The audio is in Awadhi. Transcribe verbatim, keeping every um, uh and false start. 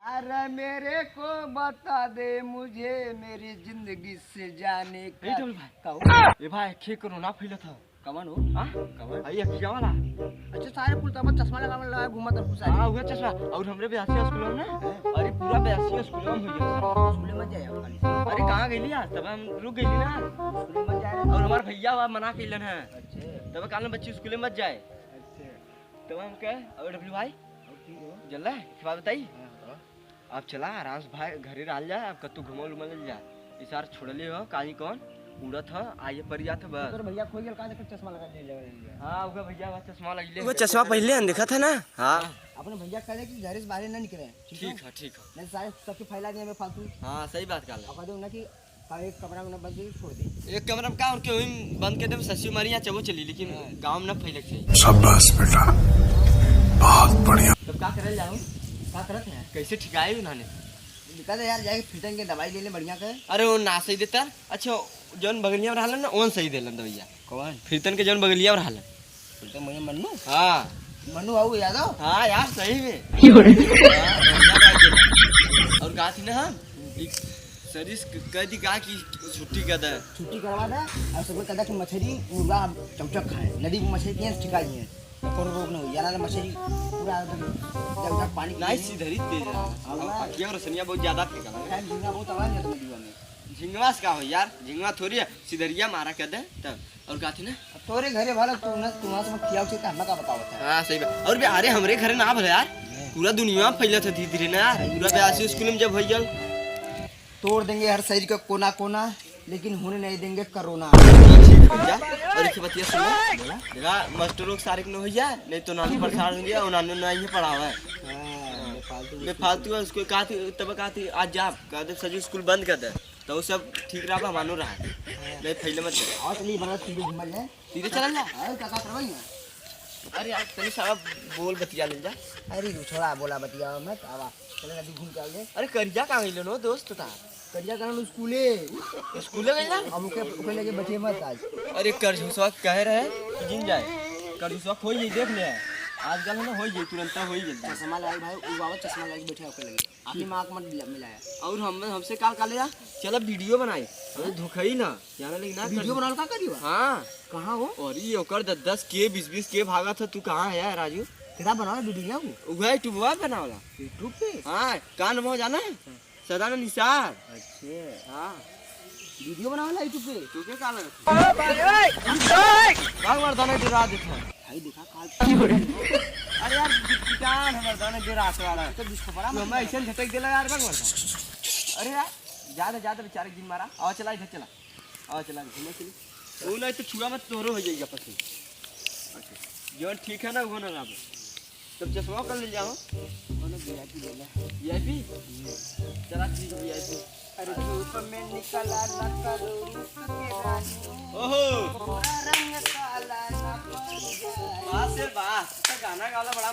अरे मेरे को बता दे मुझे मेरी जिंदगी से जाने ए का। डबल भाई। का हो? ए भाई, खे कोरोना फैलत ह। कवन हो? हाँ? कवन? आई अखिया वाला। अच्छा, सारे कुल तब चश्मा लगा लगा घूमत रहू सारे। हाँ, उहे चश्मा। और हमरे ब्यासी स्कूल में ना? हाँ। अरे, पूरा ब्यासी स्कूल में हो गया। स्कूल में जाए खाली। अरे, कहाँ गइली यार? तब हम रुक गइली ना। स्कूल में जाए। और हमार भैया बा मना कइलन है। अच्छा। तब कहलन बच्ची स्कूल में मत जाए। अच्छा। तब हम कहे, "और डब्ल्यू भाई?" और ठीक हो? जल्ला, एक बात बताई? हाँ, बताओ। अब चला, आराम से भाई घरे रहल जा, अब कतू घुमल उमल जा। ई सार छोड़ले हो, काई कौन उड़त ह, आइए पड़ जात ह बस। तोर भैया खोई गेल, का देखे चश्मा लगा ले, ले, ले, ले। हाँ, उनका भैया बा चश्मा लगले। वो चश्मा पहले हम देखा था ना? हाँ। अपने भैया कह दे कि घर से बाहर ना निकले, ठीक है? ठीक है, ठीक है। नहीं तो सारे सबके फैला दिए हमें फालतू। हाँ, सही बात कहले। और कह दे उन्हें कि का एक कमरा में ना बंद करके छोड़ दे। एक कमरा में का उनके वहीं बंद कर दे, ससी मारी या चबो चली, लेकिन हाँ। गाँव में ना फैले के चाहिए। शाबाश बेटा, बहुत बढ़िया। तब का करल जाओ? का करत है? कैसे ठिकाए उन्होंने? कहते यार जाके फिटन के दवाई ले ले बढ़िया के। अरे वो ना सही देता। अच्छा, जौन बगलिया में रहलन ना, ओन सही देलन दवाइया। कौन? फिरतन के जौन बगलिया में रहलन। फिरतन भैया मन्नू? हाँ। मन्नू बाबू यादव? हाँ यार, सही में। क्यों रे? हाँ, बढ़िया बात है। और कहा थी ना हम, एक सरीस क-, कह दी का कि छुट्टी कर दे। छुट्टी करवा दे, और सबको कह दे कि मछली, मुर्गा चौचक खाए। नदी में मछली दिए, ठिका दिए। तो कोनो रोग न हो, यार, मछली पूरा एकदम जब तक पानी नहीं, पिए। सीधरी तेज है। हाँ, और हाँ। पकिया और रसनिया बहुत ज्यादा फेंका लगा। यार, झींगा बहुत आवाज है नदी में। झिंगवा से का हो यार, झिंगवा थोड़ी है, सिधरिया मारा कर दे तब। और का थी ना? अब तोरे घरे वाला तू ना, तू वहाँ से मत खियाओ, से तो हमें का बतावत है? हाँ, सही बात। और भी, अरे, हमरे घरे ना भले यार, पूरा दुनिया में फैलत है धीरे धीरे ना यार, पूरा ब्यासी स्कूल में जब हो गल। तोड़ देंगे हर शरीर का कोना कोना, लेकिन होने नहीं देंगे कोरोना। ठीक भैया, और एक बतिया सुनो। बोला? देखा, मास्टरों के सारे के न हो जाए, नहीं तो नानू परेशान हो गया, और नानू नहीं पढ़ावे। हाँ, बेफालतू बेफालतू है, उसको कहा थी, तब कहा थी, "आज जा, कह दे सजू स्कूल बंद कर दे।" तो वो सब ठीक रहा, मानो रहा। नहीं, फैले मत कर। और चलिए, बना सीधे घूमल जाए। सीधे चलल जा। अरे, का, का करवाई ना? अरे यार, तनी सारा बोल बतिया ले जा। अरे, तू छोड़ा, बोला बतिया मत, आवा। चले, अभी घूम के आ गए। अरे, करिया कहाँ गइल नो दोस्त था? करिया कहाँ नो, स्कूले। स्कूले गइल ना? अब ओके, ओके लगे बचे मत आज। अरे, करझुसवा कह रहे कि जिन जाए। करझुसवा खोई जाई, देख ले। आजकल है ना, होई जाई, तुरंत होई जाई। चश्मा लगाई भाई, वो बाबा चश्मा लगाई बैठे ओके लगे। आपने माँ को मत मिला-, मिलाया। और हम, हमसे काल काले जा, चल अब वीडियो बनाई। अरे धोखाई ना, जाना लेकिन ना वीडियो कर। बनावल का करी बा? हाँ। कहाँ हो? और ये ओकर दस दस के, बीस बीस के भागा था, तू कहाँ है यार राजू? केकरा बनावला वीडियो वो? उहे YouTube पे बनावला। YouTube पे? हाँ, का नाम हो जाना है? सदानंद निषाद। अच्छा। हाँ। वीडियो बनावला YouTube पे? तू के का लगत है? ओ भाई, ओए, ओए। भाग मर्दाना, डरा देत है। भाई देखा काल। अरे यार, गिट्टी कान हमर दाने दे रात वाला। तो बिस्कुट बड़ा तू हमें मत ऐसे झटक देला यार, भगवान। अरे यार, ज्यादा, ज्यादा बेचारे जिन मारा। आवा चला, इधर चला। आवा चला, घूमा चली। वो नहीं तो छुआ मत, तोरो हो जाएगा पसंद। जौन ठीक है ना, वो ना लाबो। तब चश्मा कर ले जाओ। कौनो VIP ले ले। VIP? चला ठीक है, VIP। अरे धूप में निकला ना करो रूप के रानी। ओहो। गोरा रंग काला ना पड़ जाए। वाह से वाह, अच्छा गाना गावला बड़ा